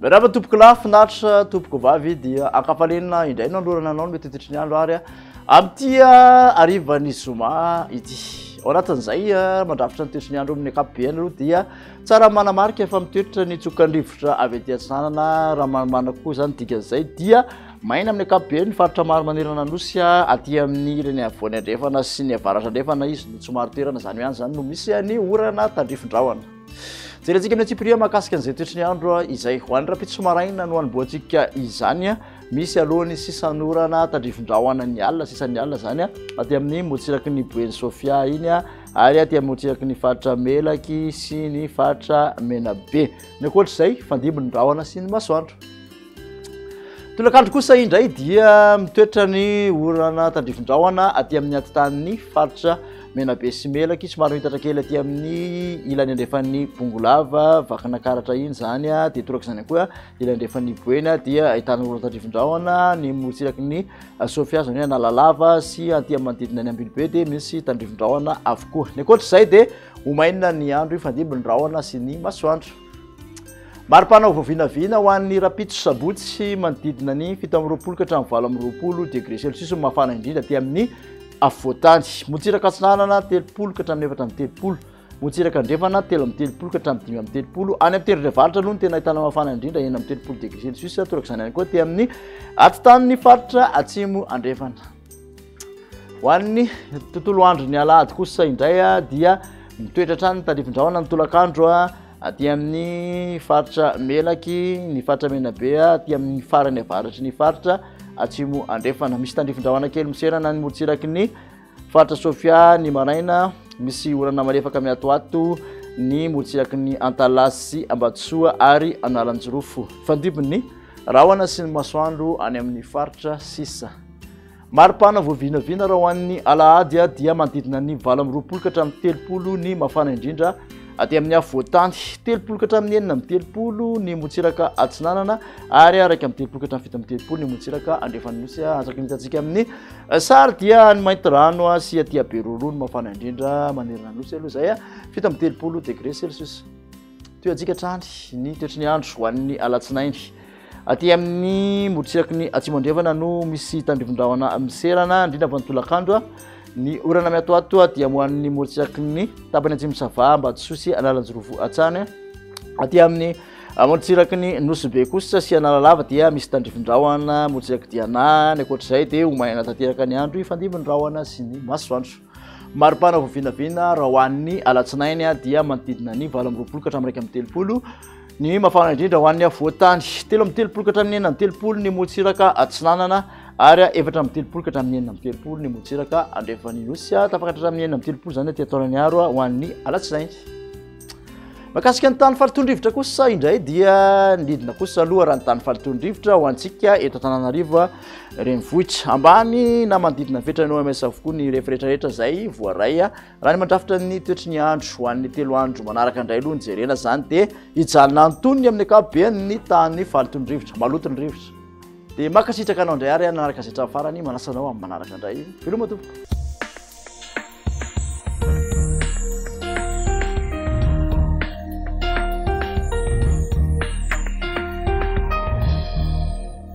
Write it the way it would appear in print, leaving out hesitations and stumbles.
Miarahaba tompoko lahy, finaritra tompoko vavy dia ankafaliana indray no anolorana anao ny mety toetry ny andro ary amin'ity harivan'ny zoma ity. Ao anatin'izay mandrafitra ny toetry ny andro amin'ny ankapobeny aloha dia tsara manamarika fa mitoetra ny tsokan-drivotra avy aty atsinanana raha marimarina kokoa izany dikan'izay dia maina amin'ny ankapobeny ny faritra maro manerana ny nosy aty amin'ny ilany afovoany andrefana sy ny avaratra andrefana izy no tsy marin-toerana izany hoe any izany no misy ny orana tandrifin-drahona. Jerentsika amin'ny antsipiriany mahakasika an'izay toetry ny andro izay. Ho an'ny rahampitso maraina no hanombohantsika izany. Misy aloha ny sisan'orana tandrifin-drahona ny alina, sisan'ny alina izany, aty amin'ny morontsiraky ny Boeny Sofia iny ary aty amin'ny morontsiraky ny faritra Melaky sy ny faritra Menabe. Ny ankoatr'izay, fandimby ny rahona sy ny masoandro. Tolakandro kosa indray dia mitoetra ny orana tandrifin-drahona aty amin'ny atitan'ny faritra Menabe sy Melaky, somary mitatra kely aty amin'ny ilany andrefan'ny Bongolava, Vakinakaratra iny izany, dia torak'izany ihany koa ilany andrefan'ny Boeny dia ahitana orana tandrifin-drahona, ny morontsiraky ny Sofia izany hoe Analalava sy aty amin'ny manodidina ny Ambilobe dia misy tandrifin-drahona avokoa. Ny ankoatr'izay dia ho maina ny andro hifandimby ny rahona sy ny masoandro. Maripana voavinavina ho an'ny rahampitso sabotsy manodidina ny 27 ka hatramin'ny 28 degré celsius no mafana indrindra aty amin'ny afovoan-tany. Motsiraka atsinanana 30 ka hatramin'ny 34, motsiraka andrefana 33 ka hatramin'ny 35. Any amin'ny tendrony avaratra aloha no tena ahitana mafana indrindra 36 degré celsius, torak'izany ihany koa aty amin'ny atitan'ny faritra atsimo andrefana. Ho an'ny tontolo andron'ny alahady kosa indray dia mitoetra hatrany ny tandrifin-drahona ny tolakandro aty amin'ny faritra Melaky, ny faritra Menabe, aty amin'ny farany avaratry ny faritra Atsimo Andrefana. Misy tandrifin-drahona kely miserana ny morontsiraky ny faritra Sofia ny maraina, misy orana malefaka miatoato ny morontsiraky ny Antalaha sy Ambatosoa ary Analanjirofo. Fandibin'ny rahona sy ny masoandro any amin'ny faritra sisa. Maripana voavinavina raha ho an'ny alahady dia manodidina ny 28 ka hatramin'ny 30 ny mafana indrindra aty amin'ny afovoan-tany, 30 ka hatramin'ny 36 ny motsiraka atsinanana ary 31 ka hatramin'ny 37 ny motsiraka andrefan'ny nosy. Araka ny hitantsika amin'ny sary dia ny Maintirano sy aty Beroroha no mafana indrindra manerana ny nosy aloha izay 37 degré celsius. Tohiantsika hatrany ny toetry ny andro ho an'ny alatsinainy. Aty amin'ny morontsiraky ny atsimo andrefana no misy tandrifin-drahona miserana, indrindra fa ny tolakandro. Ny orana miatoato dia ho an'ny morontsiraky ny tapany atsimo Sava, Ambatosoa sy Analanjirofo hatrany. Aty amin'ny morontsiraky ny Nosy Be kosa sy Analalava dia misy tandrifin-drahona, morontsiraky Diana. Ny ankoatr'izay dia ho maina tanteraka ny andro, hifandimby ny rahona sy ny masoandro. Maripana vao vinavina raha ho an'ny alatsinainy dia manodidina ny 28 ka hatramin'ny 31 ny mafana indrindra ho an'ny afovoan-tany, 33 ka hatramin'ny 36 ny morontsiraka atsinanana ary 34 ka hatramin'ny 36 ny morontsiraka andrefan'ny nosy. Tafakatra hatramin'ny 36 izany aty Taolagnaro ho an'ny alatsinainy. Mahakasika ny tany faritondrivotra kosa indray dia nidina kosa aloha raha ny tany faritondrivotra ho antsika eto Antananarivo renivohitra. Ambany na manodidina ny fetran'ny OMS avokoa ny refy rehetrarehetra izay voaray. Raha ny mandrafitra ny toetry ny andro ho an'ny 3 andro manaraka indray aloha ny jerena izany dia hijanona antonony amin'ny ankapobeny ny tany faritondrivotra. Maloto ny rivotra. Dia mankasitraka anao indray ary nanaraka izay hatramin'ny farany. Manasa anao amin'ny manaraka indray. Veloma tompoko.